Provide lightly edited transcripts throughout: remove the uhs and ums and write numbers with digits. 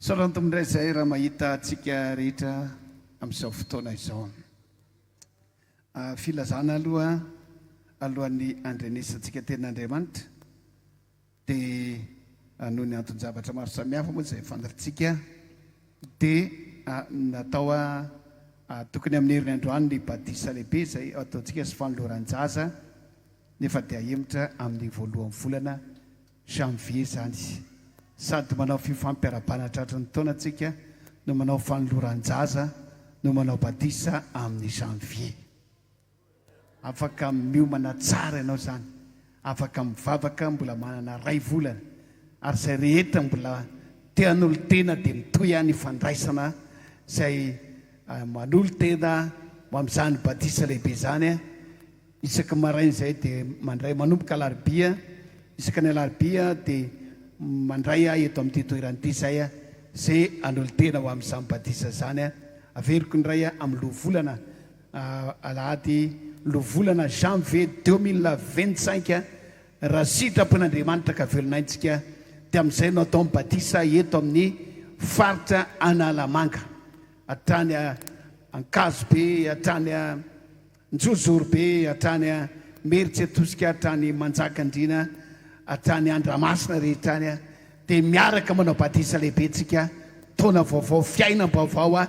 Misaotra ny Tompo indray izahay raha mahita antsika rehetra amin'izao fotoana izao. Filazana aloha alohan'ny handrenesantsika tenin'Andriamanitra dia noho ny anton-javatra maro samihafa moa izay fantatsika dia natao tokony amin'ny heriny androany ny batisa lehibe izay ataontsika sy fanoloran-jaza nefa dia ahemotra amin'ny voalohan'ny volana Janvier izany. Sady manao fifampiarabana tratry ny taona tsika no manao fanoloran-jaza no manao batisa amin'ny janvier. Afaka miomana tsara ianao izany, afaka mivavaka mbola manana ray volana ary izay rehetra mbola te hanolo-tena dia mitohy ihany fandraisana izay manolo-tena ho amin'izany batisa lehibe izany. Isaky ny maraina izay dia mandray manomboka alarobia, isaky ny alarobia dia mandray ahy eto amin'ity toerana ity izay ze hanolo-tena ho amin'izany batisa izany. Averiko indray amin'ny loha volana alahady loha volana janvier 2025 raha sitrapon'Andriamanitra ka velon'aintsika dia amin'izay no atao ny batisa eto amin'ny faritra Analamanga hatrany Ankazobe hatrany Anjozorobe hatrany Imerintsiatosika hatrany Manjakandriana hatrany Andramasina rehetra any dia miaraka manao batisa lehibe tsika taona vaovao fiainam-baovao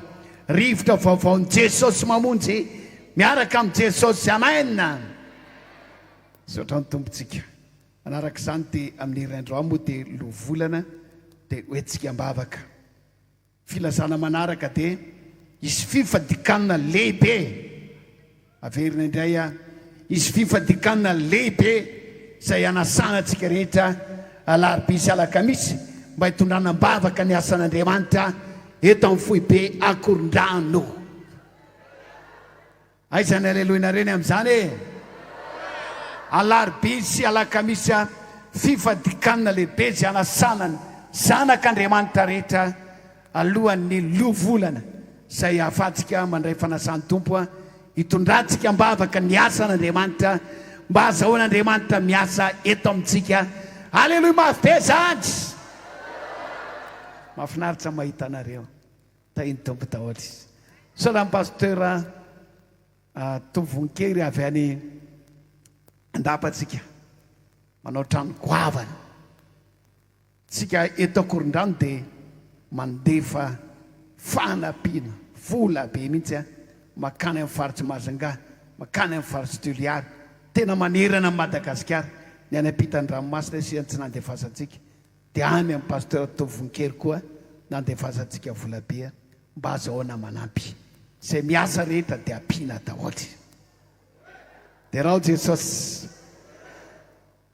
rivotra vaovaon'i Jesosy mamonjy miaraka amin'i Jesosy Amen. Misaotra ny Tompo tsika. Manaraka izany dia amin'ny herinandro moa dia lovolana dia hoentsika am-bavaka. Filazana manaraka dia hisy fifadikanana lehibe, averina indray aho, hisy fifadikanana lehibe izay hanasana antsika rehetra alarobia sy alakamisy mba hitondrana am-bavaka ny asan'Andriamanitra eto amin'ny foibe Akorondrano. Aiza ny aleloinareo ny amin'izany e? Alarobia sy alakamisy a, fifadikanina lehibe izay hanasana ny zanak'Andriamanitra rehetra alohan'ny loha volana izay ahafahantsika mandray fanasan'ny Tompo a, hitondrantsika am-bavaka ny asan'Andriamanitra mba hahazahoan'Andriamanitra miasa eto amintsika. Aleloia mafy be izany! Mahafinaritra mahita anareo. Tahin'ny Tompo daholo. Misaotra an'i Pasteur Tovonkery avy any Andapa tsika manao trano goavana. Tsika eto Ankorondrano dia mandefa fanampiana, vola be mihitsy a, makany amin'ny faritry Majunga, makany amin'ny faritry Toliara, tena manerana an'i Madagasikara, ny any ampitan'ny ranomasina isika tsy nandefasantsika. Dia any amin'ny Pasteur Tovonkery koa nandefasantsika volabe mba azahoana manampy. Izay miasa rehetra dia ampiana daholo. Derao Jesosy.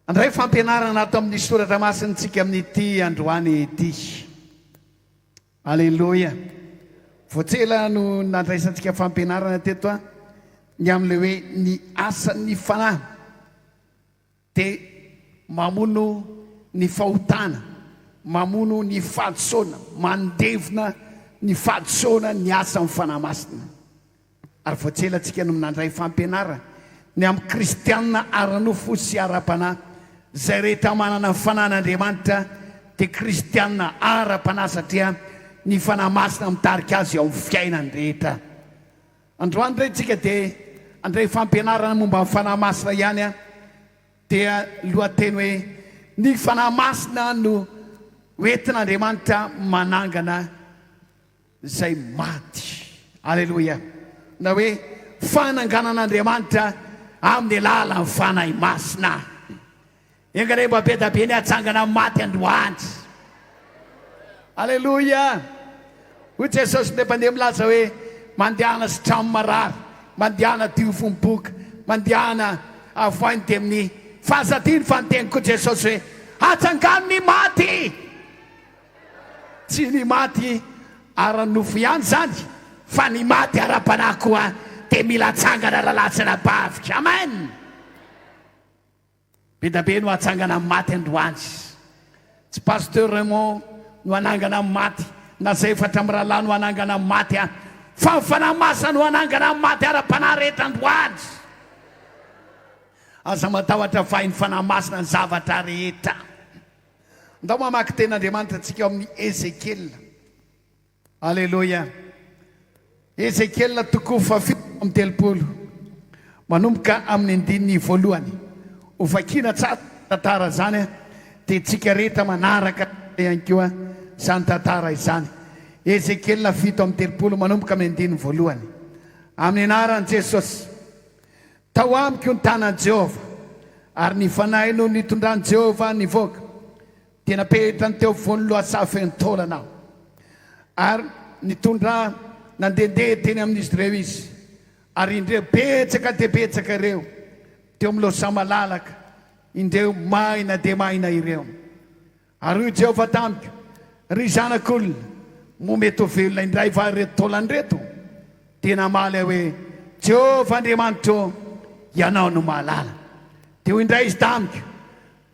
Handray fampianarana ato amin'ny soratra masintsika amin'ity androany ity. Aleloia. Vao tsy ela no nandraisantsika fampianarana teto a, ny amin'ilay hoe ny asan'ny fanahy. Dia mamono ny fahotana, mamono ny fahadisoana, mandevona ny fahadisoana ny asan'ny Fanahy Masina. Ary vao tsy ela tsika no nandray fampianarana ny amin'ny kristianina ara-nofo sy ara-panahy. Izay rehetra manana ny Fanahin'Andriamanitra dia kristianina ara-panahy satria ny Fanahy Masina mitarika azy ao amin'ny fiainany rehetra. Androany indray tsika dia handray fampianarana momba ny Fanahy Masina ihany dia lohateny hoe ny Fanahy Masina no hoentin'Andriamanitra manangana izay maty. Aleloia. Na hoe fananganan'Andriamanitra amin'ny alalan'ny Fanahy Masina. Enga anie mba be da be ny hatsangana amin'ny maty androany. Aleloia! Hoy Jesosy indray mpandeha milaza hoe, Mandehana sitrano marary, mandehana diovy ny boka, mandehana avoahy ny demonia. Fa aza adino fa niteny koa Jesosy hoe, Atsangano ny maty! Tsy ny maty ara-nofo ihany izany fa ny maty ara-panahy koa dia mila atsangana rahalahy sy anabavy. Amen! Be da be no hatsangana amin'ny maty androany. Tsy Pasteur Raymond no hanangana amin'ny maty, na zay efatra mirahalahy no hanangana amin'ny maty an! Fa ny Fanahy Masina no hanangana amin'ny maty ara-panahy rehetra androany. Aza matahotra fa hain'ny Fanahy Masina ny zavatra rehetra. Ndao mamaky tenin'Andriamanitra tsika ao amin'ny Ezekiela. Aleloia. Ezekiela toko faha-37, manomboka amin'ny andininy voalohany. Ho vakiana tsara izany tantara izany, dia tsika rehetra manaraka ihany koa izany tantara izany. Ezekiela 37, manomboka amin'ny andininy voalohany. Amin'ny anaran'i Jesosy. Tao amiko ny tanan'i Jehovah, ary ny fanahy no nitondran'i Jehovah nivoaka. Dia napetrany teo afovoan'ny lohasaha feno taolana aho, ary nitondra ahy nandehandeha teny amin'izy ireo izy, ary indreo betsaka dia betsaka ireo teo amin'ny lohasaha malalaka, indreo maina dia maina ireo. Ary hoy Jehovah tamiko, Ry zanak'olona, moa mety ho velona indray va ireto taolana ireto? Dia namaly aho hoe, Jehovah Andriamanitro, Ianao no mahalala. Dia hoy indray izy tamiko,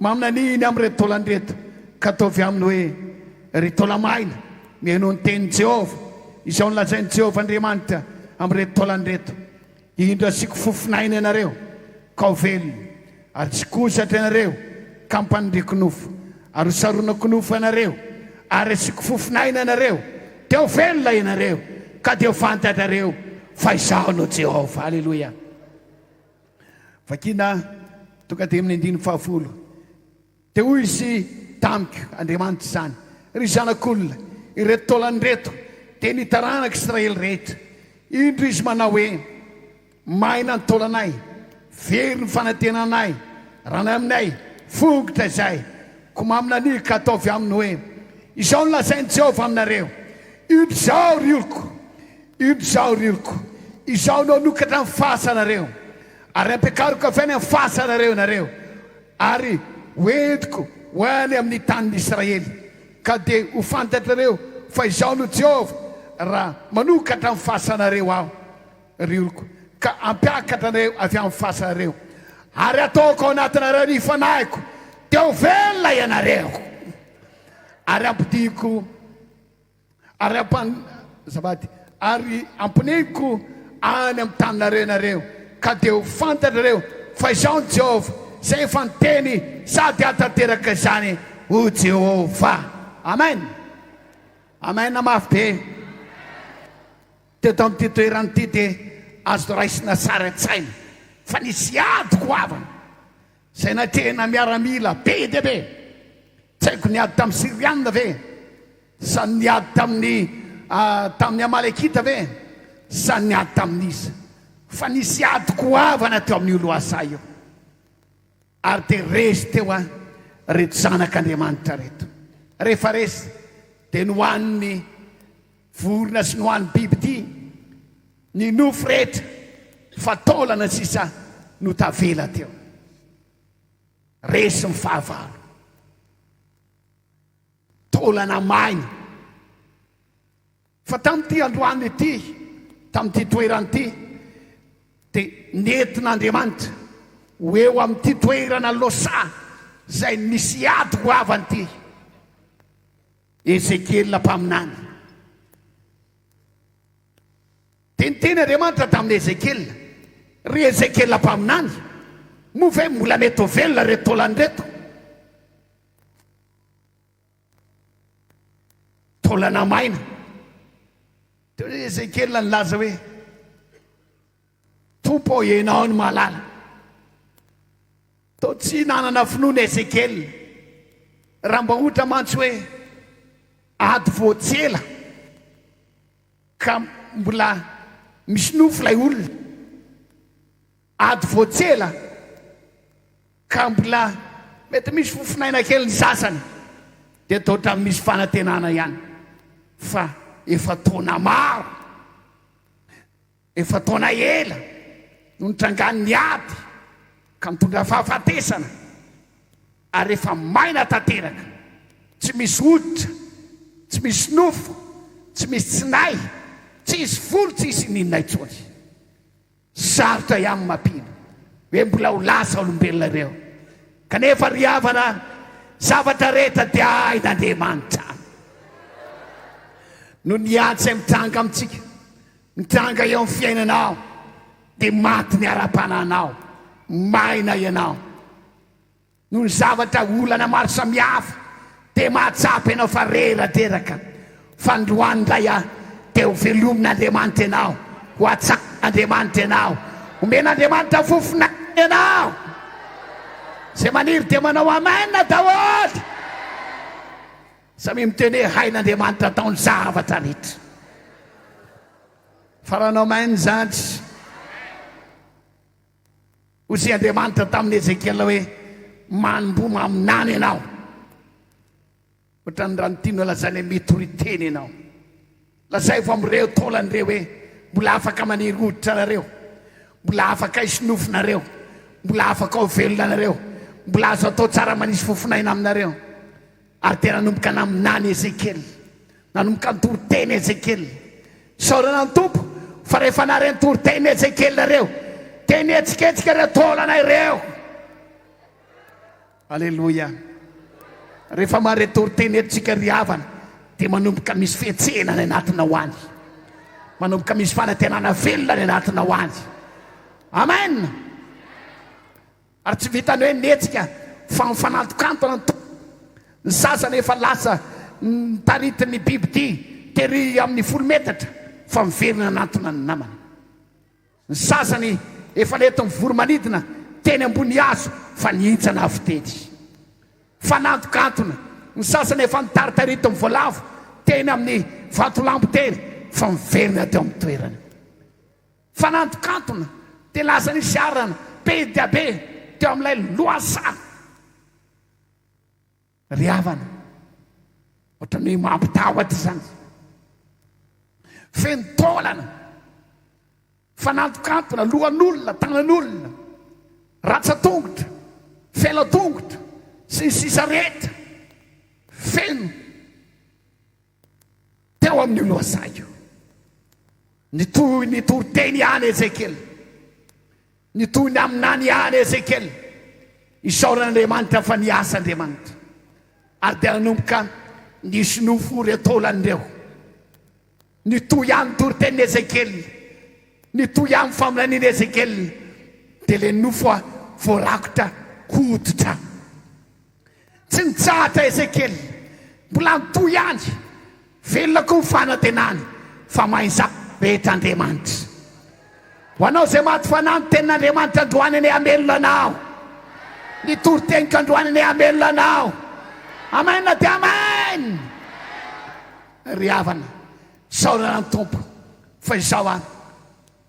Maminania ny amin'ireto taolana ireto, ka ataovy aminy hoe, Ry taola-maina, mihainoa ny tenin'i Jehovah. Izao no lazain'i Jehovah Andriamanitra amin'ireto taolana ireto, Indro asiako fofon'aina ianareo, ka ho velona, ary tsy kozatra ianareo, ka hampaniriako nofo, ary hosaronako nofo ianareo, ary asiako fofon'aina ianareo, dia ho velona ianareo, ka dia ho fantatrareo fa Izaho no Jehovah. Aleloia! Vakina tonga dia amin'ny andininy fahafolo. Dia hoy izy tamiko, Andriamanitra izany, Ry zanak'olona, ireto taolana ireto dia ny taranak'i Israely rehetra. Indro izy manao hoe, Maina ny taolanay, very ny fanantenanay, ranay aminay, fongotra izay. Koa maminania ka ataovy aminy hoe, Izao no lazain'i Jehovah aminareo, Indro izao, ry oloko, Indro izaho, ry oloko, izaho no hanokatra ny fasanareo, ary hampiakariko avy any amin'ny fasanareo ianareo, ary hoentiko ho any amin'ny tanin'i Israely, ka dia ho fantatrareo fa izaho no Jehovah, raha manokatra ny fasanareo Aho, ry oloko, ka hampiakatra anareo avy amin'ny fasanareo, ary hataoko ao anatinareo ny fanahiko, dia ho velona ianareo, ary hampodiako. Ary ampan, azafady, ary amponeniko any amin'ny taninareo ianareo, ka dia ho fantatrareo fa Izaho no Jehovah, izay efa niteny sady hahatanteraka izany ho Jehovah. Amen! Amen mafy be. Teto amin'ity toerana ity dia azo raisina sary an-tsaina fa nisy ady goavana izay natrehina miaramila be dia be. Tsy haiko niady tamin'ny Syriana ve? Sa niady tamin'ny tamin'ny Amalekita ve? Sa niady tamin'iza? Fa nisy ady goavana teo amin'io lohasaha io. Ary dia resy teo an reto zanak'Andriamanitra reto. Rehefa resy dia nohanin'ny vorona sy nohanin'ny bibidia ny nofo rehetra fa taolana sisa no tavela teo. Resy ny fahavalo. Taolana maina. Fa tamin'ity androany ity, tamin'ity toerana ity, dia nentin'Andriamanitra ho eo amin'ity toerana Losa izay nisy ady goavana ity Ezekiela mpaminany. Dia niteny Andriamanitra tamin'i Ezekiela, Ry Ezekiela mpaminany, moa ve mbola mety ho velona ireto taolana ireto? Taolana maina. Teo i Ezekiela nilaza hoe, Tompo ô, Ianao no mahalala. Toa tsy nanana finoana Ezekiela. Raha mba ohatra mantsy hoe ady vao tsy ela ka mbola misy nofo ilay olona, ady vao tsy ela Ka mbola mety misy fofon'aina kely ny sasany dia toa ohatran'ny misy fanantenana ihany fa efa taona maro, efa taona ela no nitrangan'ny ady ka nitondra fahafatesana ary efa maina tanteraka, tsy misy hoditra, tsy misy nofo, tsy misy tsinay, tsisy volo, tsisy ininona intsony. Sarotra ihany ny mampino hoe mbola ho lasa olombelona ireo. Kanefa ry havana, zavatra rehetra dia hain'Andriamanitra. Noho ny ady izay mitranga amintsika, mitranga eo amin'ny fiainanao, dia maty ny ara-panahinao, maina ianao. Noho ny zavatra olana maro samihafa dia mahatsapa ianao fa rerateraka. Fa androany indray aho dia ho velomin'Andriamanitra ianao, ho hatsarin'Andriamanitra ianao, homen'Andriamanitra fofon'aina ianao. Izay maniry dia manao amen daholo. Samia miteny hoe hain'Andriamanitra atao ny zavatra rehetra. Fa raha hanao amen izany, hoy Andriamanitra tamin'i Ezekiela hoe manomboha maminany ianao. Ohatran'ny raha ny tianao lazaina hoe mitory teny ianao. Lazaivo amin'ireo taolana ireo hoe mbola afaka maniry hoditra nareo, mbola afaka hisy nofo nareo, mbola afaka ho velona nareo, mbola azo atao tsara manisy fofon'aina aminareo. Ary dia nanomboka naminany Ezekiela. Nanomboka nitory teny Ezekiela. Isaorana ny Tompo fa rehefa nahare ny toriteny Ezekiela ireo, dia nihetsiketsika ireo taolana ireo. Aleloia! Rehefa mahare toriteny eto tsika ry havana dia manomboka misy fihetsehana any anatinao any. Manomboka misy fanantenana velona any anatinao any. Amen! Ary tsy vitan'ny hoe mihetsika fa mifanantokantona ny Tompo. Ny sasany efa lasa notaritin'ny bibidia tery amin'ny folo metatra fa miverina nanantona ny namany. Ny sasany efa nentin'ny voro-manidina teny ambony hazo fa nihintsana avy teny. Fanantokantona, ny sasany efa nitaritaritin'ny voalavo teny amin'ny vatolampy teny fa miverina teo amin'ny toerany. Fanantokantona, dia lasa nisy arana be dia be teo amin'ilay lohasaha. Ry havana, ohatran'ny hoe mampitahotra izany. Feno taolana, fanantokantona, lohan'olona, tanan'olona, ratsan-tongotra, felan-tongotra, sy ny sisa rehetra. Feno teo amin'io lohasaha io. Nitohy nitory teny ihany Ezekiela. Nitohy naminany ihany Ezekiela. Isaorana Andriamanitra fa niasa Andriamanitra. Ary dia nanomboka nisy nofo ireo taolany ireo. Nitohy ihany ny toritenin'i Ezekiela. Nitohy ihany ny faminanian'i Ezekiela. Dia ilay nofo voarakotra hoditra. Tsy nitsahatra Ezekiela. Mbola nitohy ihany. Velona koa ny fanantenany fa mahay zava-drehetra Andriamanitra. Ho anao izay maty fanahy ny tenin'Andriamanitra androany anie hamelona anao. Ny toriteniko androany anie hamelona anao. Amen dia amen. Ry havana, isaorana ny Tompo fa izao aho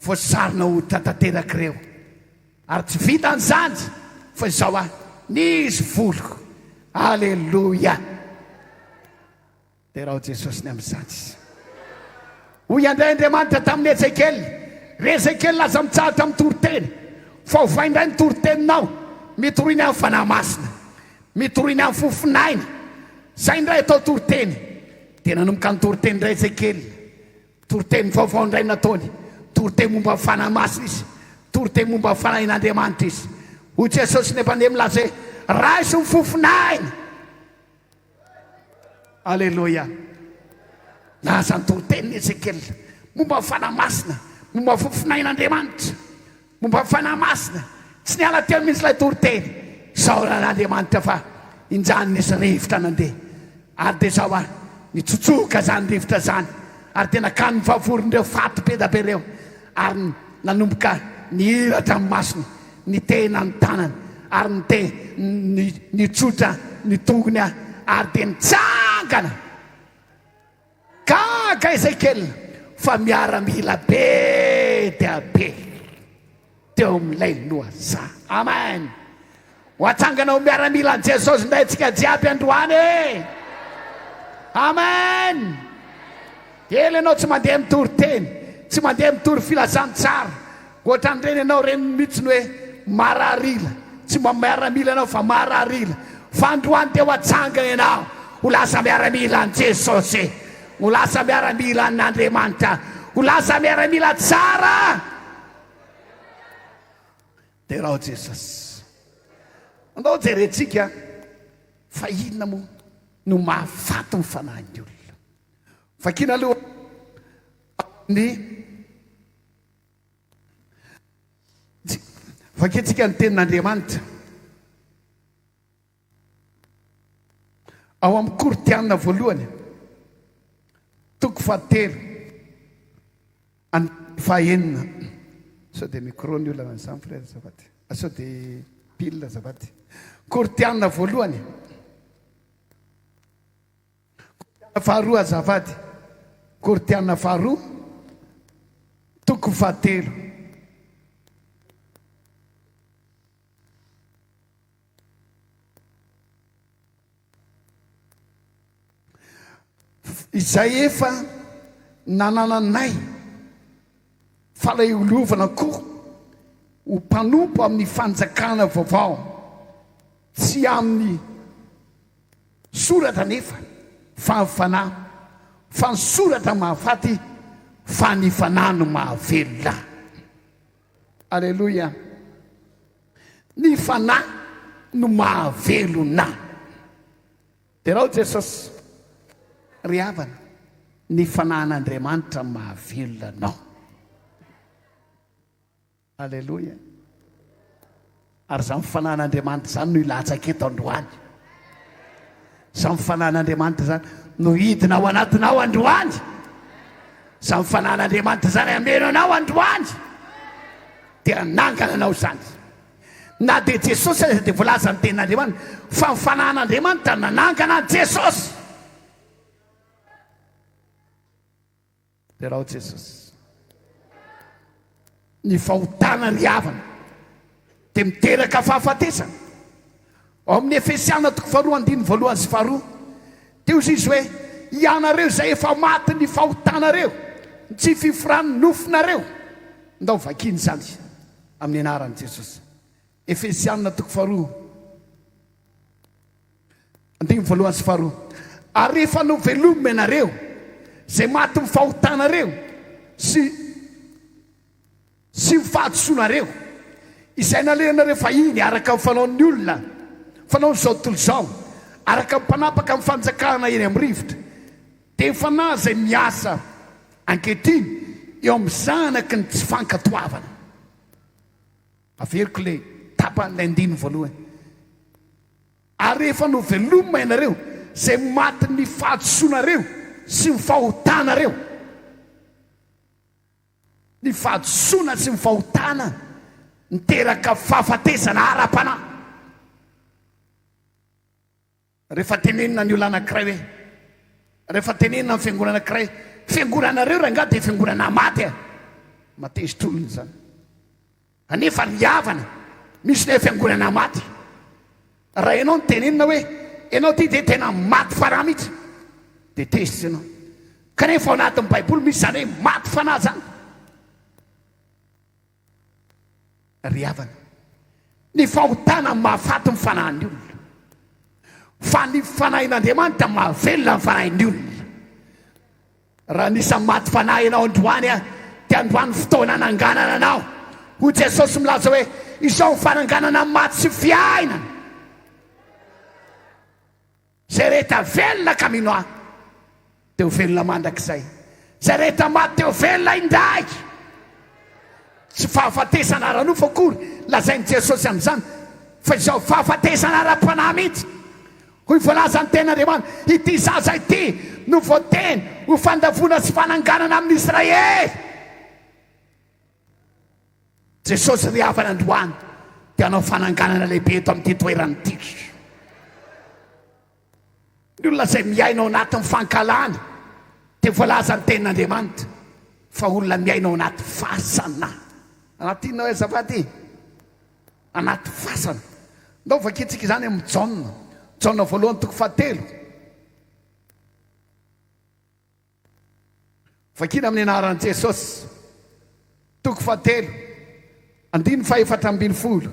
voasarona hoditra tanteraka ireo. Ary tsy vitan'izany fa izao aho nisy volo. Aleloia. Derao Jesosy ny amin'izany. Hoy indray Andriamanitra tamin'i Ezekiela, Ry Ezekiela, aza mitsahatra mitory teny, fa ovay indray ny toriteninao, mitoria ny amin'ny Fanahy Masina, mitoria ny amin'ny fofon'aina. Izay indray atao toriteny. Dia nanomboka nitory teny indray Ezekiela. Toriteny vaovao indray nataony. Toriteny momba ny Fanahy Masina izy. Toriteny momba ny Fanahin'Andriamanitra izy. Hoy Jesosy ny mpandeha milaza hoe, Raiso ny fofon'aina. Aleloia. Lasa ny toritenin'i Ezekiela momba ny Fanahy Masina, momba ny fofonain'Andriamanitra, momba ny Fanahy Masina. Tsy niala teo mihitsy ilay toriteny. Isaorana an'Andriamanitra fa injany nisy rivotra nandeha. Ary dia izao ary, nitsotsoka izany rivotra izany, ary dia nakany ny vavoron'ireo faty be dia be ireo, ary nanomboka nihiratra ny masony. Ny tehina ny tanany ary ny te ny nitsotra ny tongony ary dia nitsangana. Gaga Ezekiela fa miaramila be dia be teo amin'ilay lohasaha. Amen. Ho atsangana ho miaramila an'i Jesosy indray tsika jiaby androany e. Amen. Ela ianao tsy mandeha mitory teny, tsy mandeha mitory filazantsara. Ohatran'ireny ianao ireny mihitsy ny hoe mararila. Tsy mba miaramila ianao fa mararila. Fa androany dia ho atsangana ianao ho lasa miaramila an'i Jesosy, ho lasa miaramila an'Andriamanitra, ho lasa miaramila tsara. Derao Jesosy. Andao jerentsika fa inona moa no mahafaty ny fanahin'ny olona. Vakina aloha ny Vakintsika ny tenin'Andriamanitra ao amin'ny Korintiana voalohany. fahatelo, andininy fahaenina. Sao dia micro ny olana an'izany frère azafady. Ah, sao dia pile azafady. Korintiana voalohany. Korintiana faharoa azafady. Korintiana faharoa, toko fahatelo. Izay efa nanananay falahelovana koa ho mpanompo amin'ny fanjakana vaovao, tsy amin'ny soratra anefa fa ny fanahy, fa ny soratra mahafaty fa ny fanahy no mahavelona. Aleloia! Ny fanahy no mahavelona. Derao Jesosy. Ry havana, ny fanahin'Andriamanitra no mahavelona anao. Aleloia. Ary izany fanahin'Andriamanitra izany no hilatsaka eto androany. Izany fanahin'Andriamanitra izany no hidina ao anatinao androany. Izany fanahin'Andriamanitra izany hameno anao androany. Dia hanangana anao izany. Na dia Jesosy aza dia voalaza ny tenin'Andriamanitra fa ny fanahin'Andriamanitra nanangana an'i Jesosy. Derao Jesosy. Ny fahotana ry havana dia miteraka fahafatesana. Ao amin'ny Efesiana toko faharoa andininy voalohany sy faharoa dia hoy izy hoe ianareo izay efa maty ny fahotanareo, ny tsy fiforan'ny nofonareo. Ndao vakiana izany amin'ny anaran'i Jesosy. Efesiana toko faharoa Andininy voalohany sy faharoa. Ary rehefa novelomina ianareo, izay maty ny fahotanareo sy sy ny fahadisoanareo, izay nalehanareo fahiny araka ny fanaon'ny olona, fanaon'izao tontolo izao, araka ny mpanapaka ny fanjakana eny amin'ny rivotra, dia ny fanahy izay miasa ankehitriny eo amin'ny zanaky ny tsy fankatoavana. Averiko ilay tapan'ilay andininy voalohany. Ary rehefa novelomina ianareo, izay matin'ny fahadisoanareo sy ny fahotanareo. Ny fahadisoana sy ny fahotana niteraka fahafatesana ara-panahy. Rehefa tenenina ny olona anankiray hoe, rehefa tenenina ny fiangonana anankiray, fiangonanareo rangahy dia fiangonana maty a! Matezitra olona izany. Anefa ry havana, misy ilay fiangonana maty. Raha ianao no tenenina hoe, ianao ity dia tena maty fanahy mihitsy, dia tezitra ianao. Kanefa ao anatin'ny Baiboly misy izany hoe maty fanahy izany. Ry havana, ny fahotana mahafaty ny fanahin'ny olona, fa ny fanahin'Andriamanitra mahavelona ny fanahin'ny olona. Raha anisan'ny maty fanahy ianao androany, dia androany fotoana hananganana anao. Hoy Jesosy milaza hoe, Izao ny fananganana ny maty sy fiainana. Izay rehetra velona ka mino Ahy dia ho velona mandrakizay. Izay rehetra maty dia ho velona indray. Tsy fahafatesana ara-nofo akory lazain'i Jesosy amin'izany, fa izao fahafatesana ara-panahy mihitsy. Hoy voalazan'ny Tenin'Andriamanitra, Ity zaza ity no voateny ho fandavoana sy fananganana amin'i Israely. Jesosy ry havana androany dia hanao fananganana lehibe eto amin'ity toerana ity. Ny olona izay miaina ao anatin'ny fankahalana dia voalaza ny tenin'Andriamanitra fa olona miaina ao anaty fasana. Anaty inona hoe azafady? Anaty fasana. Ndao vakintsika izany amin'ny Jaona. Jaona voalohany toko fahatelo. Vakina amin'ny anaran'i Jesosy. Toko fahatelo, andininy fahefatra ambin'ny folo.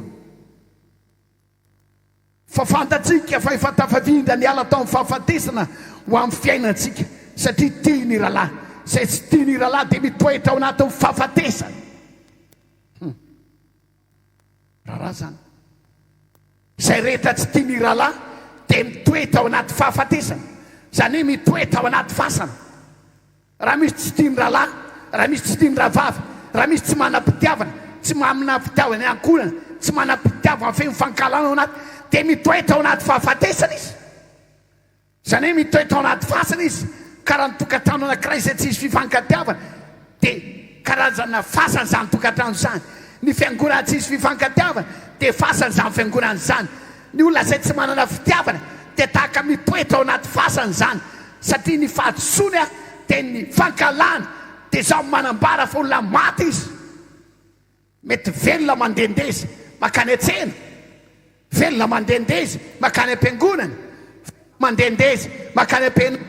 Fa fantatsika fa efa tafavindra niala tao amin'ny fahafatesana ho amin'ny fiainantsika, satria tia ny rahalahy. Izay tsy tia ny rahalahy dia mitoetra ao anatin'ny fahafatesana. Raharaha izany. Izay rehetra tsy tia ny rahalahy dia mitoetra ao anaty fahafatesana. Izany hoe mitoetra ao anaty fasana. Raha misy tsy tia ny rahalahy, raha misy tsy tia ny rahavavy, raha misy tsy manam-pitiavana, tsy manana fitiavana ny ankohonana, tsy manam-pitiavana feno fankahalana ao anaty, dia mitoetra ao anaty fahafatesana izy. Izany hoe mitoetra ao anaty fasana izy. Ka raha ny tokantrano anankiray izay tsy hisy fifankatiavana dia karazana fasana izany tokantrano izany. Ny fiangonana tsy hisy fifankatiavana dia fasana izany fiangonana izany. Ny olona izay tsy manana fitiavana dia tahaka mitoetra ao anaty fasana izany satria ny fahadisoany dia ny fankahalana dia izao manambara fa olona maty izy. Mety velona mandehandeha izy mankany an-tsena, velona mandehandeha izy mankany am-piangonana, velona mandehandeha izy mankany am-pianarana,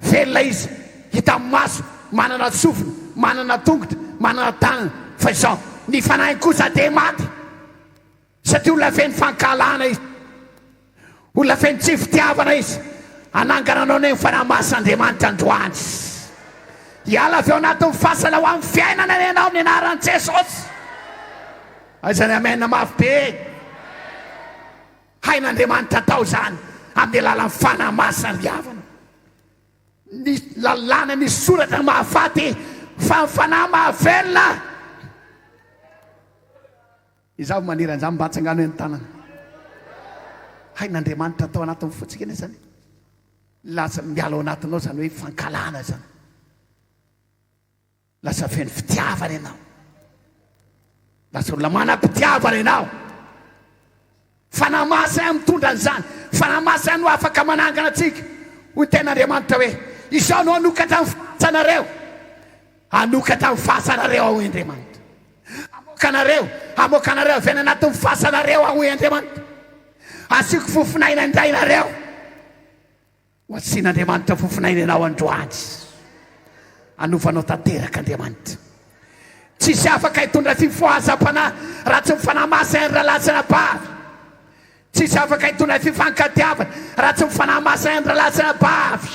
velona izy hita amin'ny maso, manana sofina, manana tongotra, manana tanana, fa izao ny fanahiny kosa dia maty. Satria olona feno fankahalana izy, olona feno tsy fitiavana izy, hanangana anao anie ny Fanahy Masin'Andriamanitra androany. Hiala avy ao anatin'ny fasana ho amin'ny fiainana anie ianao amin'ny anaran'i Jesosy. Aiza ny amen mafy be? Hain'Andriamanitra atao izany amin'ny alalan'ny Fanahy Masina ry havana. Ny lalàna ny soratra mahafaty fa ny Fanahy mahavelona. Izaho maniry an'izany mba atsangano eny tanana. Hain'Andriamanitra atao anatin'ny fontsika anie izany. Lasa miala ao anatinao izany hoe fankahalana izany. Lasa feno fitiavana ianao. Lasa olona manam-pitiavana ianao. Fanahy Masina ihany mitondra an'izany. Fanahy Masina ihany no afaka manangana antsika. Hoy ny tenin'Andriamanitra hoe, Izaho no hanokatra ny fasanareo. Hanokatra ny fasanareo aho, hoy Andriamanitra. Hamoaka anareo, hamoaka anareo avy any anatin'ny fasanareo aho, hoy Andriamanitra. Asiako fofon'aina indray nareo. Ho asian'Andriamanitra fofon'aina ianao androany. Hanova anao tanteraka Andriamanitra. Tsisy afaka hitondra fifohazam-panahy raha tsy ny Fanahy Masina ny rahalahy sy anabavy. Tsisy afaka hitondra fifankatiavana raha tsy ny Fanahy Masina ny rahalahy sy anabavy.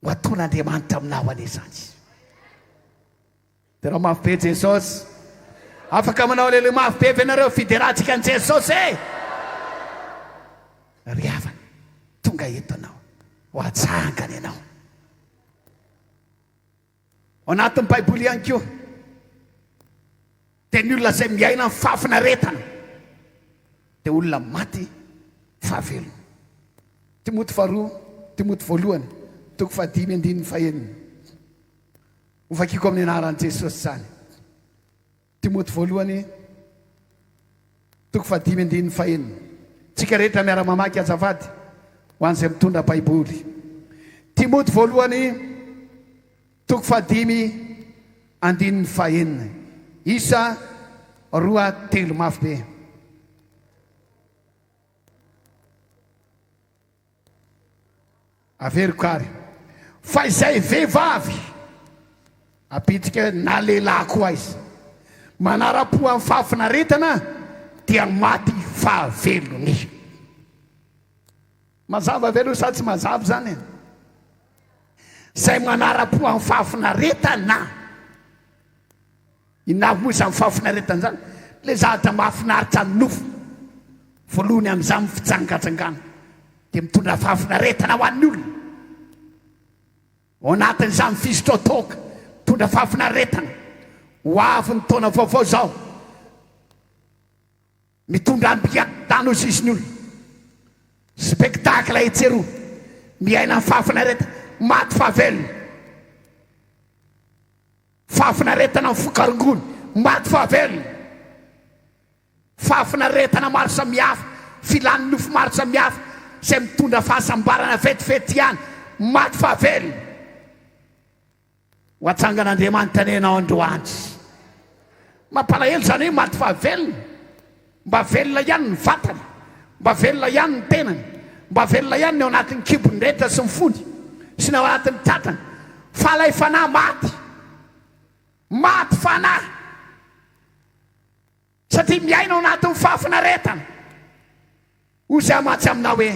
Ho ataon'Andriamanitra aminao anie izany. Derao mafy be Jesosy. Afaka manao aleloia mafy be ve nareo fiderantsika an'i Jesosy e? Ry havana, tonga eto anao. Ho atsangana ianao. Ao anatin'ny Baiboly ihany koa dia ny olona izay miaina amin'ny fahafinaretana dia olona maty fahavelona. Timoty faharoa, Timoty voalohany, toko fahadimy andininy fahenina. Hovakiko amin'ny anaran'i Jesosy izany. Timoty voalohany, toko fahadimy andininy fahenina. Tsika rehetra miara-mamaky azafady ho an'izay mitondra Baiboly. Timoty voalohany, toko fahadimy andininy fahenina. Isa roa telo mafy be. Averiko ary fa izay vehivavy ampidika na lehilahy koa aiza manara-po amin'ny fahafinaretana dia maty fahavelony. Mazava ve aloha sa tsy mazava izany e? Izay manara-po amin'ny fahafinaretana. Inona avy moa izany fahafinaretana izany? Ilay zavatra mahafinaritra ny nofo. Voalohany amin'izany ny fijangajangana dia mitondra fahafinaretana ho an'ny olona. Ao anatin'izany fisotroan-toaka mitondra fahafinaretana. Ho avy ny taona vaovao izao. Mitondra ambiadana hoy sisy ny olona. Spectacle etsy eroa. Miaina ny fahafinaretana. Maty fa velona. Fahafinaretana mifoka rongony, maty fa velona. Fahafinaretana maro samihafa, filan'ny nofo maro samihafa izay mitondra fahasambarana vetivety ihany, maty fa velona. Ho atsangan'Andriamanitra anie ianao androany. Mampalahelo izany hoe maty fa velona. Mba velona ihany ny vatany, mba velona ihany ny tenany, mba velona ihany ny ao anatin'ny kibony rehetra sy ny fony sy ny ao anatin'ny tratrany, fa ilay fanahy maty, maty fanahy, satria miaina ao anatin'ny fahafinaretana. Hoy izaho mantsy aminao hoe,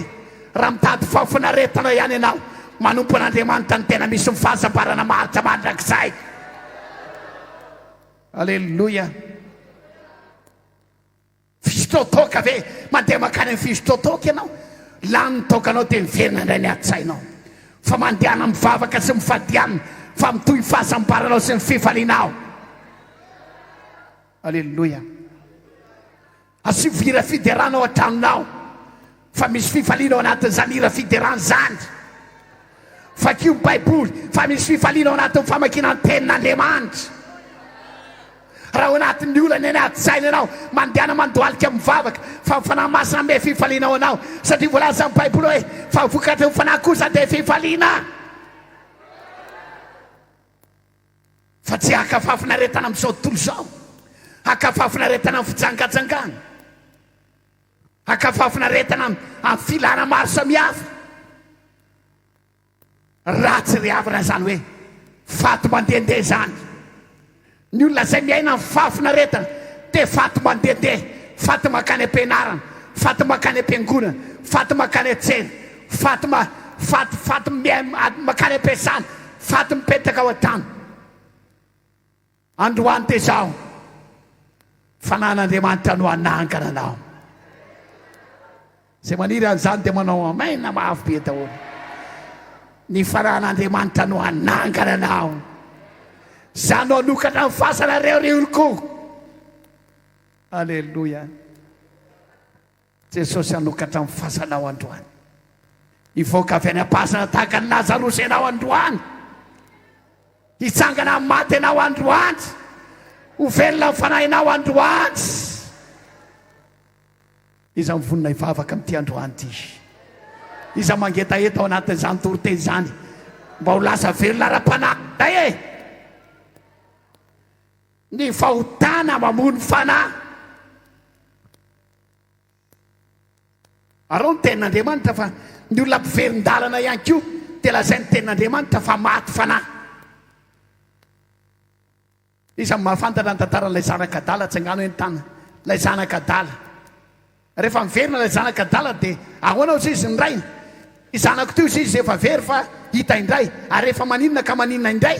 raha mitady fahafinaretana ihany ianao, manompo an'Andriamanitra no tena misy ny fahasambarana maharitra mandrakizay. Aleloia. Fisotroan-toaka ve? Mandeha mankany amin'ny fisotroan-toaka ianao? Lany ny toakanao dia miverina indray ny adi-tsainao. Fa mandehana mivavaka sy mifadianina fa mitohy ny fahasambaranao sy ny fifalianao. Aleloia. Asio hira fiderana ao an-tranonao. Fa misy fifaliana ao anatin'izany hira fiderana izany. Vakio ny Baiboly, fa misy fifaliana ao anatin'ny famakiana ny Tenin'Andriamanitra. Raha ao anatin'ny olana eny an-tsaina ianao, mandehana mandohalika mivavaka, fa ny Fanahy Masina hanome fifaliana ho anao, satria voalazan'ny Baiboly hoe, Fa ny vokatry ny Fanahy kosa dia fifaliana. Fa tsy haka fahafinaretana amin'izao tontolo izao, haka fahafinaretana amin'ny fijangajangana. Haka fahafinaretana amin'ny filana maro samihafa. Ratsy ry havana izany hoe faty mandehandeha izany. Ny olona izay miaina amin'ny fahafinaretana dia faty mandehandeha, faty mankany am-pianarana, faty mankany am-piangonana, faty mankany an-tsena, faty ma, faty, faty mankany am-piasana, faty mipetraka ao an-trano. Androany dia izaho, Fanahin'Andriamanitra no hanangana anao. Izay maniry an'izany dia manao amen mafy be daholo. Ny Fanahin'Andriamanitra no hanangana anao. Izaho no hanokatra ny fasanareo ry oloko. Aleloia. Jesosy hanokatra ny fasanao androany. Hivoaka avy any am-pasana tahaka an'i Lazarosy ianao androany. Hitsangana amin'ny maty ianao androany. Ho velona ny fanahinao androany. Iza mivonona hivavaka amin'ity androany ity? Iza mangetaheta ao anatin'izany toriteny izany mba ho lasa velona ara-panahy indray e? Ny fahotana mamono fanahy. Araho ny tenin'Andriamanitra fa ny olona mpiverin-dalana ihany koa dia lazain'ny tenin'Andriamanitra fa maty fanahy. Iza no mahafantatra ny tantaran'ilay zanaka adala? Tsangano eny tana. Ilay zanaka adala. Rehefa miverina ilay zanaka adala dia ahoana hozy izy ny rainy? Ny zanako ity hozy izy efa very fa hita indray ary efa maninona ka maninona indray?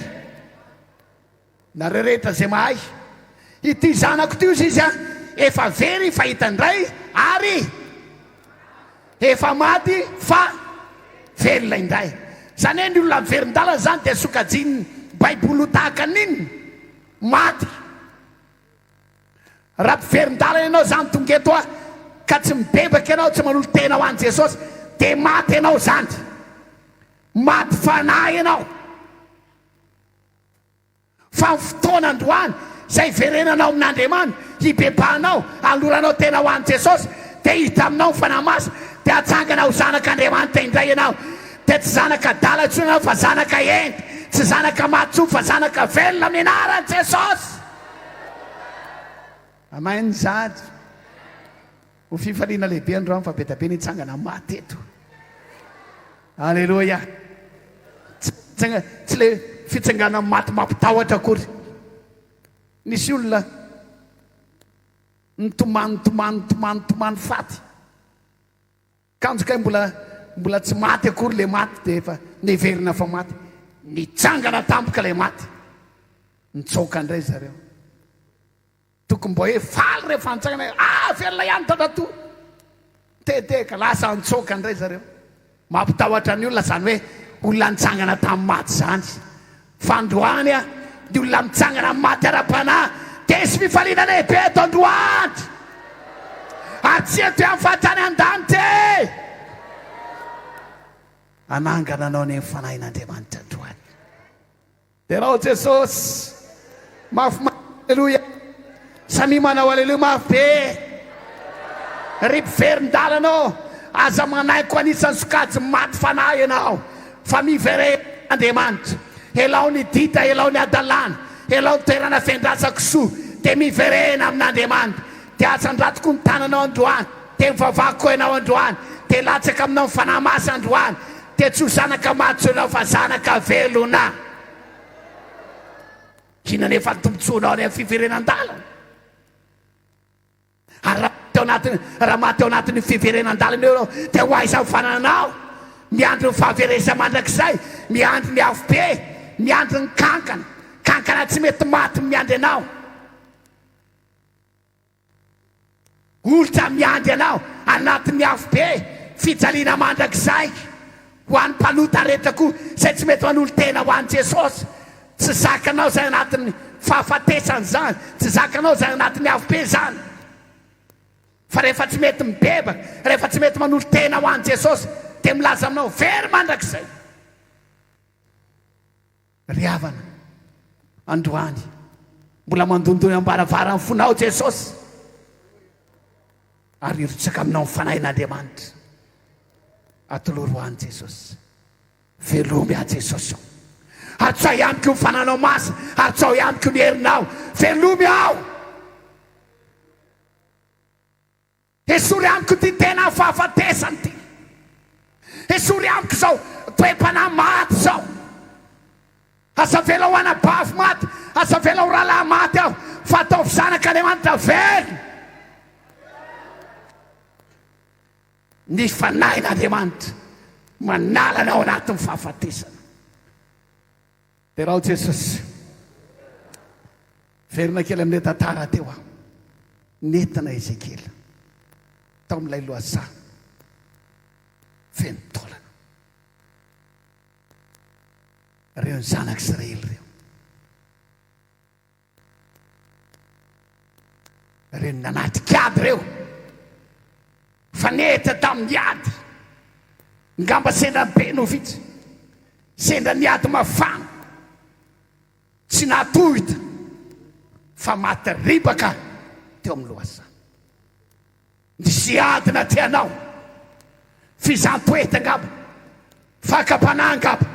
Nareo rehetra izay mahay. Ity zanako ity hozy izy a, efa very fa hita indray ary efa maty fa velona indray. Izany hoe ny olona miverin-dalana izany dia sokajian'ny Baiboly ho tahaka ny inona? Maty. Raha mpiverin-dalana ianao izany tonga eto a, ka tsy mibebaka ianao, tsy manolo-tena ho an'i Jesosy, dia maty ianao izany. Maty fanahy ianao. Fa ny fotoana androany izay hiverenanao amin'Andriamanitra, hibebahanao, hanoloranao tena ho an'i Jesosy, dia hiditra aminao ny Fanahy Masina, dia hatsangana ho zanak'Andriamanitra indray ianao. Dia tsy zanaka adala intsony ianao fa zanaka hendry, tsy zanaka maty intsony fa zanaka velona amin'ny anaran'i Jesosy. Amen izany. Ho fifaliana lehibe androany fa be dia be ny hitsangana maty eto. Aleloia. Tsy tsy le fitsanganan'ny maty mampitahotra akory. Nisy olona nitomany nitomany nitomany nitomany faty. Kanjo kay mbola mbola tsy maty akory le maty dia efa neverina fa maty. Nitsangana tampoka ilay maty. Nitsoaka indray zareo. Tokony mba hoe faly rehefa nitsangana hoe ah velona ihany dadatoa. Teteka, lasa nitsoaka indray zareo. Mampitahotra ny olona izany hoe olona nitsangana tamin'ny maty izany. Fa androany ah, ny olona mitsangana amin'ny maty ara-panahy dia hisy fifaliana lehibe eto androany. Ary tsy eto ihany fa hatrany an-danitra e! Hanangana anao anie ny Fanahin'Andriamanitra androany. Derao Jesosy mafy mafy aleloia samia manao aleloia mafy be ry mpiverin-dalana ô aza manaiky ho anisan'ny sokajy maty fanahy ianao fa miverena Andriamanitra elao ny dita elao ny hadalana elao ny toerana fendrasa-kisoa dia miverena amin'Andriamanitra dia asandrato koa ny tananao androany dia mivavaha koa ianao androany dia latsaka aminao ny Fanahy Masina androany Dia tsy ho zanaka maty intsony ianao fa zanaka velona. Inona anefa ny tombontsoanao any amin'ny fiverenan-dalana? Ary raha maty ao anatin'ny, raha maty ao anatin'io fiverenan-dalana io ianao, dia ho aiza ny fanananao? Miandry ny fahaverezana mandrakizay, miandry ny afobe, miandry ny kankana, kankana tsy mety maty miandry anao. Olitra miandry anao anatin'ny afobe, fijaliana mandrakizay ho an'ny mpanota rehetra koa izay tsy mety manolo-tena ho an'i Jesosy. Tsy zakanao izay anatin'ny fahafatesana izany, tsy zakanao izay anatin'ny afobe izany. Fa rehefa tsy mety mibebaka, rehefa tsy mety manolo-tena ho an'i Jesosy, dia milaza aminao, very mandrakizay. Ry havana, androany, mbola mandondona eo am-baravaran'ny fonao Jesosy, ary hirotsaka aminao ny Fanahin'Andriamanitra. Atolory ho an'i Jesosy. Velomy aho Jesosy ô. Atsay amiko ny Fananao Masina, atsao amiko ny herinao. Velomy aho. Esory amiko ity tena fahafatesana ity. Esory amiko izao toe-panahy maty izao. Aza avela ho anabavy maty, aza avela ho rahalahy maty aho, fa ataovy zanak'Andriamanitra velona. Ny Fanahin'Andriamanitra manala anao anatin'ny fahafatesana. Derao Jesosy. Verina kely amin'ilay tantara teo aho. Nentina Ezekiela tao amin'ilay lohasaha feno taolana. Ireo ny zanak'Israely ireo. Ireo nanatrika ady ireo. Fanehitra tamin'ny ady. Ngamba sendra be no vitsy. Sendra ny ady mafana. Tsy nahatohitra fa maty ribaka teo amin'ny lohasaha. Nisy ady natrehanao, fizaham-poeta angamba, fakam-panahy angamba,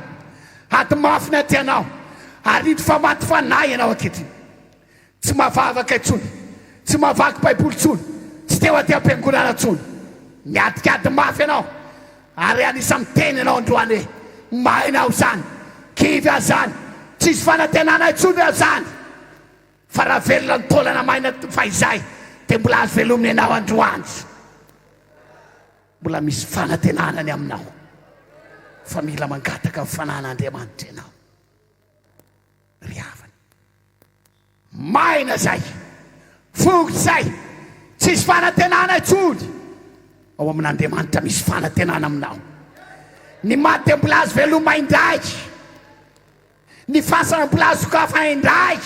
ady mafy natrehanao, ary indro fa maty fanahy ianao ankehitriny. Tsy mahavavaka intsony, tsy mahavaky Baiboly intsony, tsy teo aty am-piangonana intsony. Miadikady mafy ianao, ary anisan'ny miteny ianao androany hoe, Maina aho izany, kivy aho izany, tsisy fanantenana intsony aho izany. Fa raha velona ny taolana maina fahizay dia mbola azo velomina ianao androany. Mbola misy fanantenana ny aminao. Fa mila mangataka ny fanan'Andriamanitra ianao. Ry havana. Maina izay. Fongotra izay. Tsisy fanantenana intsony. Ao amin'Andriamanitra misy fanantenana aminao. Ny maty dia mbola azo veloma indray. Ny fasana mbola azo sokafana indray.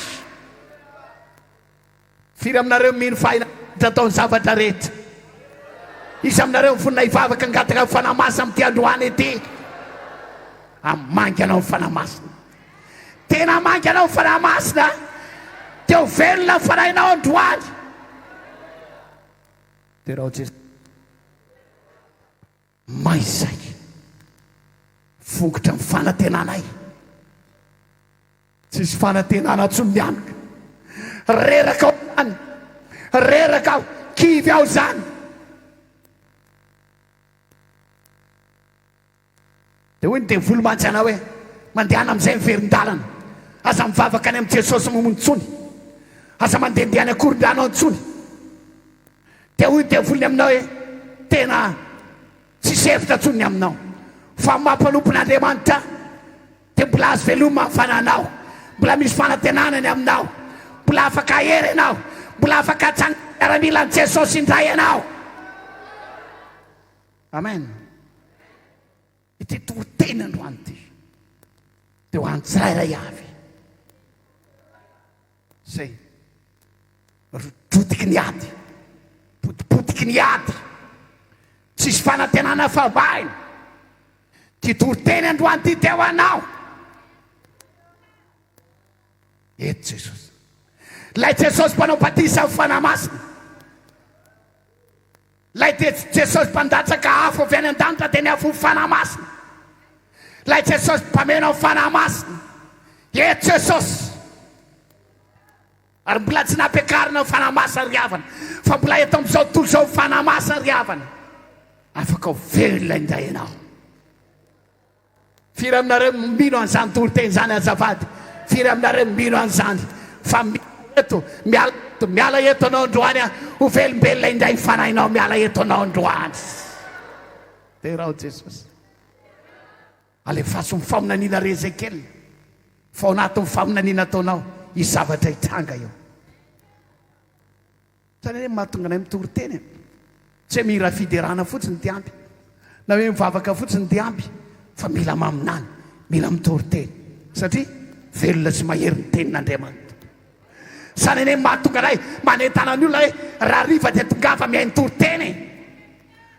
Firy aminareo mino fa hain'Andriamanitra atao ny zavatra rehetra? Iza aminareo mivonona hivavaka hangataka ny Fanahy Masina amin'ity androany ity? Hamangy anao ny Fanahy Masina. Tena hamangy anao ny Fanahy Masina. Dia ho velona ny fanahinao androany. Derao Jesosy. May izay. Vongotra ny fanantenanay. Tsisy fanantenana intsony ny amiko. Reraka aho izany. Reraka aho. Kivy aho izany. Dia hoy ny devoly mantsy anao hoe, mandehana amin'izay miverin-dalana. Aza mivavaka any amin'i Jesosy mamonjy intsony. Aza mandehandeha any Ankorondrano intsony. Dia hoy ny devoly aminao hoe, tena tsisy hevitra intsony ny aminao. Fa ny maha mpanompon'Andriamanitra dia mbola azo veloma ny fananao. Mbola misy fanantenana ny aminao. Mbola afaka hahery ianao. Mbola afaka hatsangana miaramilan'i Jesosy indray ianao. Amen. Ity toriteny androany ity dia ho an'ny tsirairay avy izay rotiky ny ady, potipotiky ny ady, tsisy fanantenana fa maina. Ity toriteny androany ity dia ho anao. Eto Jesosy. Ilay Jesosy mpanao batisa amin'ny Fanahy Masina. Ilay Jesosy mpandatsaka afo avy any an-danitra dia ny afon'ny Fanahy Masina. Ilay Jesosy mpameno ny Fanahy Masina. Eto Jesosy. Ary mbola tsy nampiakarina ny Fanahy Masina ry havana. Fa mbola eto amin'izao tontolo izao ny Fanahy Masina ry havana. Afaka ho velona indray ianao. Firy aminareo mino an'izany toriteny izany azafady? Firy aminareo mino an'izany? Fa miala eto, miala eto, miala eto anao androany aho, ho velombelona indray ny fanahinao miala eto anao androany. Derao Jesosy. Alefaso ny faminaniana ry Ezekiel, fa ao anatin'ny faminaniana ataonao, hisy zavatra hitranga eo. Zany anie mahatonga anay mitory teny e. Tsy hoe mihira fiderana fotsiny dia ampy, na hoe mivavaka fotsiny dia ampy, fa mila maminany, mila mitory teny, satria velona sy mahery ny tenin'Andriamanitra. Izany anie no mahatonga anay manentana ny olona hoe raha hariva dia tongava mihaino toriteny e!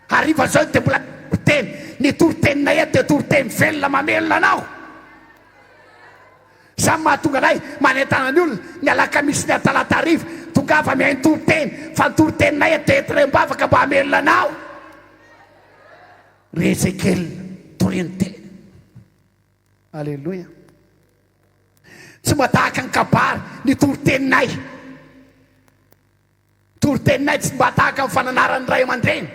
Hariva izao dia mbola toriteny. Ny toriteninay eto dia toriteny velona mamelona anao. Izany mahatonga anay manentana ny olona ny alakamisy ny talata hariva, tongava mihaino toriteny fa ny toriteninay eto dia entinay am-bavaka mba hamelona anao. Ry Ezekiela, torio ny teny. Aleloia. Tsy mba tahaka ny kabary ny toriteninay. Toriteninay tsy mba tahaka ny fananaran'ny ray aman-dreny.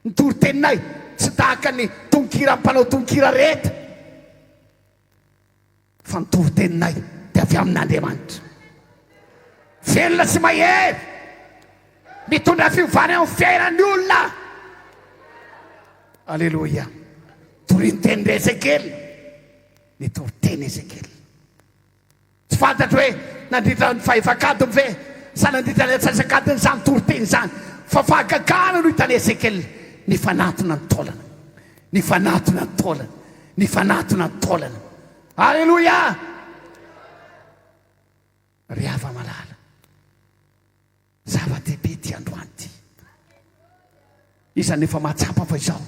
Ny toriteninay tsy tahaka ny tononkiran'ny mpanao tononkira rehetra. Fa ny toriteninay dia avy amin'Andriamanitra. Velona sy mahery. Mitondra fiovana eo amin'ny fiainan'ny olona. Aleloia. Toritenin-dry Ezekiela. Ny toriteny Ezekiela. Tsy fantatro hoe nandritra ny fahefak'adiny ve sa nandritra ny antsasak'adiny izany toriteny izany, fa fahagagana no hitan'i Ezekiela, nifanatona ny taolana, nifanatona ny taolana, nifanatona ny taolana. Aleloia! Ry hava-malala. Zava-dehibe ity androany ity. Iza no efa mahatsapa fa izao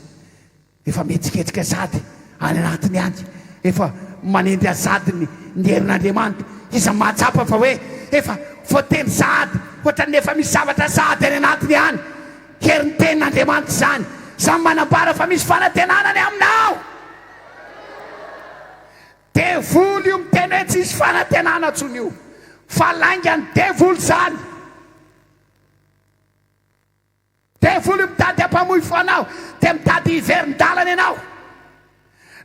efa mihetsiketsika sady any anatiny any, efa manendy azy sady ny ny herin'Andriamanitra. Iza no mahatsapa fa hoe efa voatendry sahady, ohatran'ny efa misy zavatra sahady any anatiny any. Herin'ny tenin'Andriamanitra izany. Izany manambara fa misy fanantenana any aminao. Devoly io miteny hoe tsisy fanantenana tsony io fa lainga ny devoly zany. Devoly io mitady hampamoifo anao dia mitady hiverin-dalana ianao.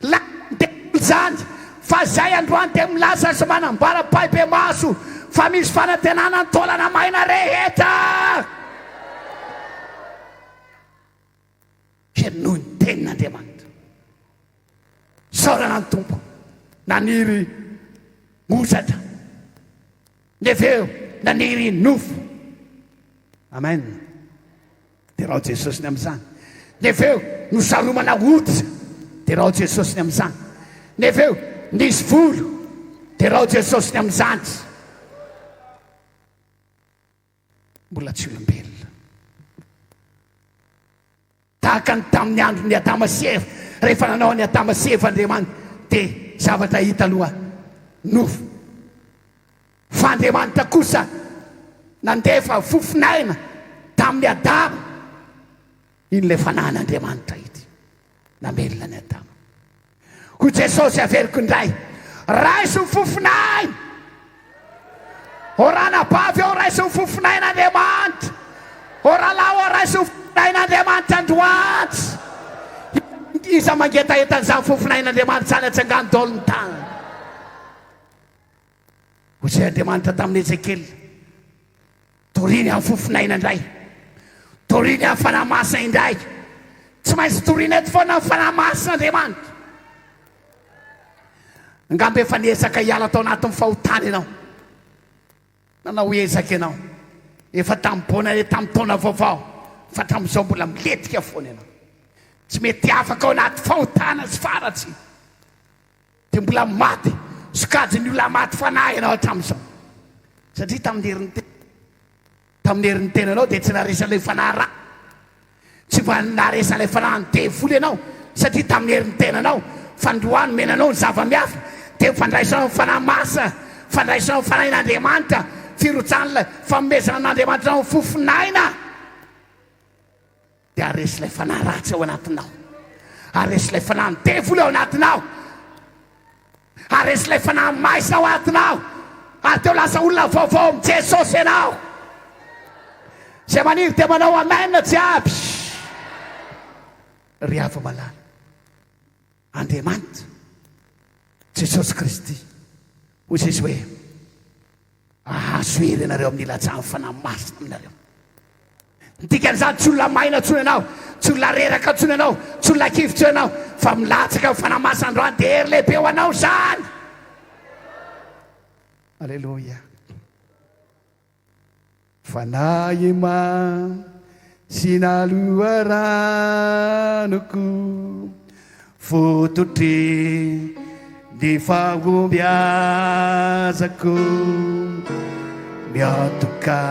Lainga ny devoly zany fa zay androany dia milaza sy manambara ampahibemaso fa misy fanantenana ny taolana maina rehetra. Henoy ny tenin'Andriamanitra. Isaorana ny Tompo naniry hozatra, nefa eo naniry nofo. Amen. Derao Jesosy ny amin'izany. Nefa eo nosaromana hoditra. Derao Jesosy ny amin'izany. Nefa eo nisy volo. Derao Jesosy ny amin'izany. Mbola tsy olombelona. Tahaka ny tamin'ny andron'i Adama sy Eva, rehefa nanao an'i Adama sy Eva Andriamanitra, dia zavatra hita aloha nofo. Fa Andriamanitra kosa nandefa fofon'aina tamin'i Adama. Iny ilay fanahin'Andriamanitra iny namelona an'i Adama. Hoy Jesosy, averiko indray, raiso ny fofon'aina. O ranabavy ô, raiso ny fofon'ain'Andriamanitra. O rahalahy ô, raiso ny fofon'ain'Andriamanitra androany. Iza mangetaheta an'izany fofon'ain'Andriamanitra izany, atsangano daholo ny tanana. Hoy Andriamanitra tamin'i Ezekiela, Toriny amin'ny fofon'aina indray. Toriny amin'ny Fanahy Masina indray. Tsy maintsy torina eto foana ny Fanahy Masina Andriamanitra. Angamba efa niezaka hiala tao anatin'ny fahotana ianao. Nanao ezaka ianao. Efa tamin'ny bonne année tamin'ny taona vaovao. Fa hatramin'izao mbola milentika foana ianao. Tsy mety afaka ao anaty fahotana sy faharatsiana. Dia mbola maty, sokajin'ny olona maty fanahy ianao hatramin'izao. Satria tamin'ny herin'ny tena, tamin'ny herin'ny tenanao dia tsy naharesy an'ilay fanahy ratsy. Tsy mba naharesy an'ilay fanahin'ny devoly ianao, satria tamin'ny herin'ny tenanao, fandroany nomena anao ny zava-miafina, dia ny fandraisanao ny Fanahy Masina, fandraisanao ny Fanahin'Andriamanitra, firotsahan'ilay fanomezana an'Andriamanitra anao ny fofon'aina. Dia haharesy ilay fanahy ratsy ao anatinao. Haharesy ilay fanahin'ny devoly ao anatinao. Haharesy ilay fanahy maizina ao anatinao. Ary dia ho lasa olona vaovao amin'i Jesosy ianao. Izay maniry dia manao amen jiaby. Ry hava-malala, Andriamanitra, Jesosy Kristy, hoy Izy hoe, Ahazo hery ianareo amin'ny ilatsahan'ny Fanahy Masina aminareo. Ny dikan'izany, tsy olona maina intsony ianao, tsy olona reraka intsony ianao, tsy olona kivy intsony ianao, fa milatsaka ny Fanahy Masina androany dia hery lehibe ho anao izany. Aleloia. Fanahy Masina loharanoko, fototry ny fahombiazako. Miantoka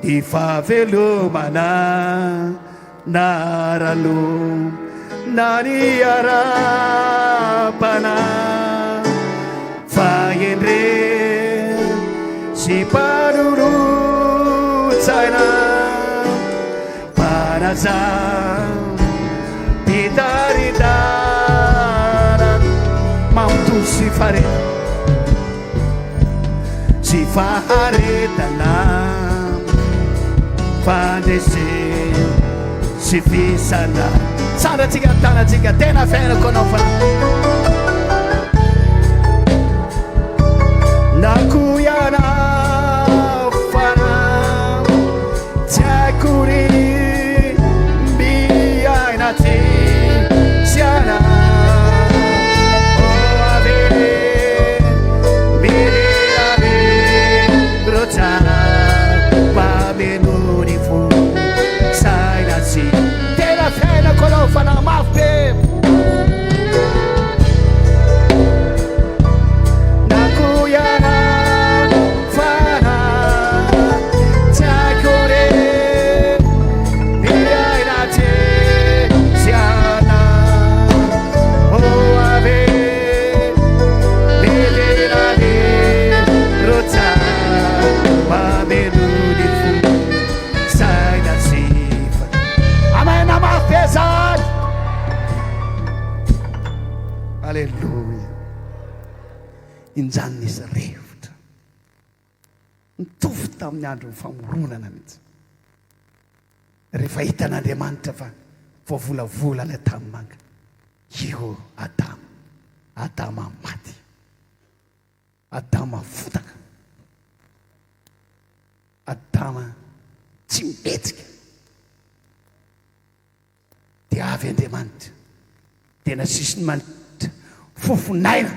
ny fahavelomana na ara-nofo na ny ara-panahy. Fahendrena sy mpanolotsaina, mpanazava, mpitari-dalana, mampitory sy faharetana. Sy faharetana, fandresena sy fisandrahana. Sandratsika ny tanantsika, tena fiainako anao fa na koa ianao fanahy tsy haiko ry miaina tsy sy anao. Aleloia. Injany nisy rivotra. Nitovy tamin'ny andron'ny famoronana mihitsy. Rehefa hitan'Andriamanitra fa voavolavola ilay tanimanga, io Adama, Adama maty. Adama fotaka. Adama tsy mihetsika. Dia avy Andriamanitra, dia nasisiny manitra fofon'aina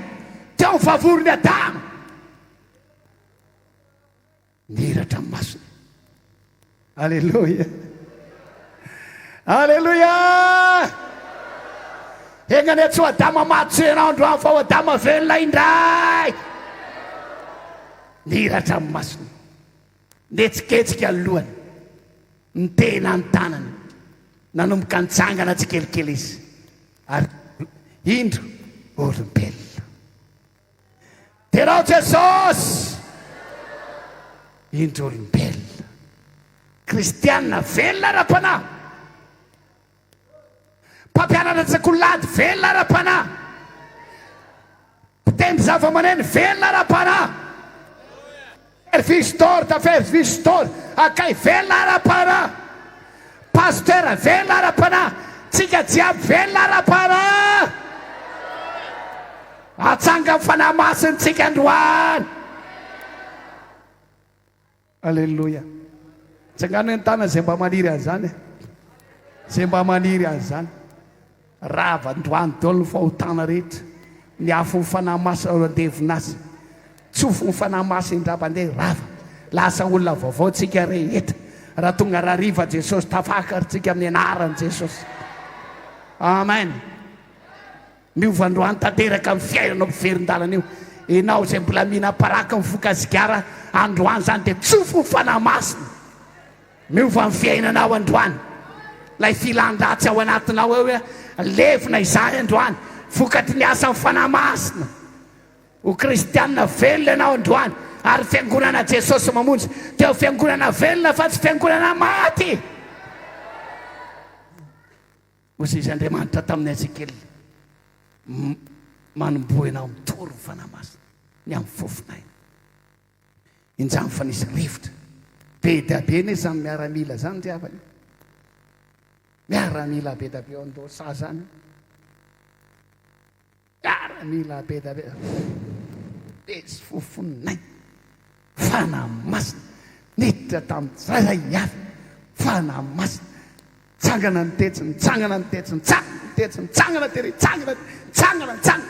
teo amin'ny vavoron'i Adama. Nihiratra ny masony. Aleloia. Aleloia. Enga anie tsy ho Adama maty tsy ianao androany fa ho Adama velona indray. Nihiratra ny masony. Nihetsiketsika ny lohany. Nitehina ny tanany. Nanomboka nitsangana tsikelikely izy. Ary indro olombelona. Derao Jesosy! Indro olombelona. Kristiana velona ara-panahy. Mpampianatra an-tsekoly velona ara-panahy. Mpitendry zava-maneno velona ara-panahy. Service d'ordre, service d'ordre, akay velona ara-panahy. Pasteur velona ara-panahy. Tsika jiaby velona ara-panahy. Atsanga ny Fanahy Masina tsika androany. Aleloia. Tsangano ny tanana izay mba maniry an'izany. Izay mba maniry an'izany. Rava androany daholo ny fahotana rehetra. Ny afon'ny Fanahy Masina no andevona azy. Tsofy ny Fanahy Masina indray mandeha rava. Lasa olona vaovao tsika rehetra. Raha tonga rahariva Jesosy, tafakary tsika amin'ny anaran'i Jesosy. Amen. Miova androany tanteraka ny fiainanao mpiverin-dalana io. Ianao izay mbola mihinam-paraky mifoka sigara androany izany dia tsofy ny Fanahy Masina. Miova ny fiainanao androany. Ilay filan-dratsy ao anatinao eo hoe levona izany androany vokatry ny asan'ny Fanahy Masina. Ho kristianina velona ianao androany ary fiangonana Jesosy Mamonjy dia ho fiangonana velona fa tsy fiangonana maty. Hoy izy Andriamanitra tamin'i Ezekiela, Manomboha ianao mitory ny Fanahy Masina ny amin'ny fofon'aina. Injany fa nisy rivotra. Be dia be anie izany miaramila izany ry havana. Miaramila be dia be ao an-dohasaha izany. Miaramila be dia be. Nisy fofon'aina. Fanahy Masina niditra tamin'ny tsirairay avy. Fanahy Masina nitsangana ny tetsy, nitsangana ny tetsy, nitsangana ny tetsy, nitsangana tery, nitsangana, nitsangana, nitsangana.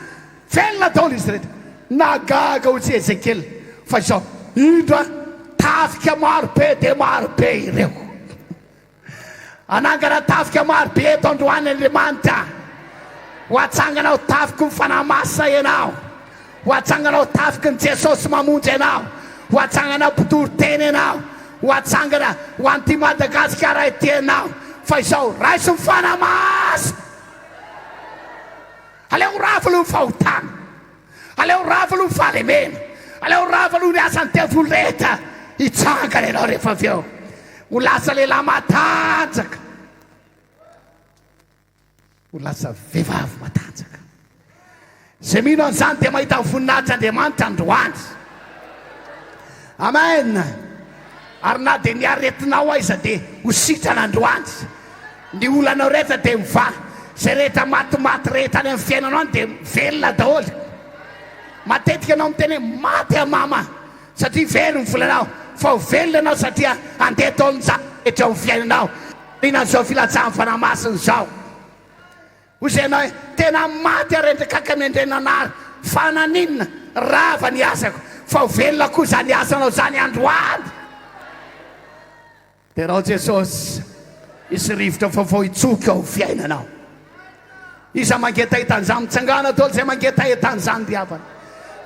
Velona daholo izy rehetra. Nahagaga hoy tsy Ezekiela fa izao, indro a, tafika maro be dia maro be ireo. Hanangana tafika maro be eto androany Andriamanitra. Ho atsangana ho tafiky ny Fanahy Masina ianao. Ho atsangana ho tafiky ny Jesosy mamonjy ianao. Ho atsangana mpitory teny ianao. Ho atsangana ho an'ity Madagasikara ity ianao. Fa izao, raiso ny Fanahy Masina. Aleo rava aloha ny fahotana. Aleo rava aloha ny fahalemena. Aleo rava aloha ny asan'ny devoly rehetra. Hitsangana ianao rehefa avy eo. Ho lasa lehilahy matanjaka. Ho lasa vehivavy matanjaka. Izay mino an'izany dia mahita ny voninahitr'Andriamanitra androany. Amen. Ary na dia ny aretinao aiza dia ho sitrana androany. Ny olanao rehetra dia mivaha. Izay rehetra matimaty rehetra any amin'ny fiainanao any dia velona daholo. Matetika ianao miteny hoe maty aho mama satria very ny volanao. Fa ho velona ianao satria handeha daholo ny zavatra rehetra eo amin'ny fiainanao. Aorianan'izao filatsahan'ny Fanahy Masina izao. Hoy izay ianao hoe, tena maty aho rendrekaka mendrenanary, fa naninona? Rava ny asako, fa ho velona koa izany asanao izany androany. Derao Jesosy, hisy rivotra vaovao hitsoka ao amin'ny fiainanao. Iza mangetaheta an'izany? Mitsangàna daholo izay mangetaheta an'izany ry havana.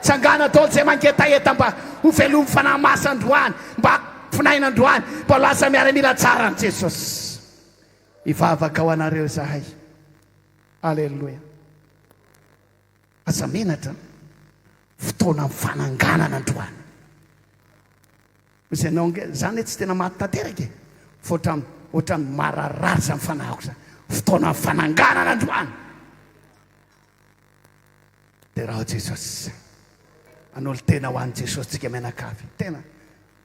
Tsangàna daholo izay mangetaheta mba ho velomin'ny Fanahy Masina androany, mba hafonaina androany, mba ho lasa miaramila tsara an'i Jesosy. Hivavaka ho anareo izahay. Aleloia. Aza menatra. Fotoana fananganana androany. Misy anao ange, za ne tsy tena maty tanteraka e. Fa ohatran ohatran'ny mararary zany fanahiko zany. Fotoana fananganana androany. Derao Jesosy. Manolo-tena ho an'i Jesosy tsika mianakavy. Tena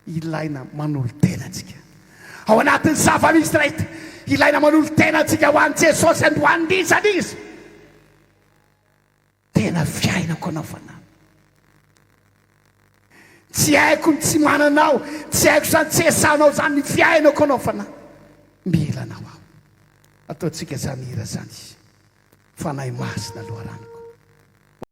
ilaina manolo-tena tsika. Ao anatin'ny zava-misy rehetra, ilaina manolo-tena tsika ho an'i Jesosy androany n'iza n'iza. Tena fiainako anao fanahy. Tsy haiko ny tsy manana anao, tsy haiko izany tsy esanao izany ny fiainako anao fanahy. Mila anao aho. Ataontsika izany hira izany. Fanahy Masina loharanoko.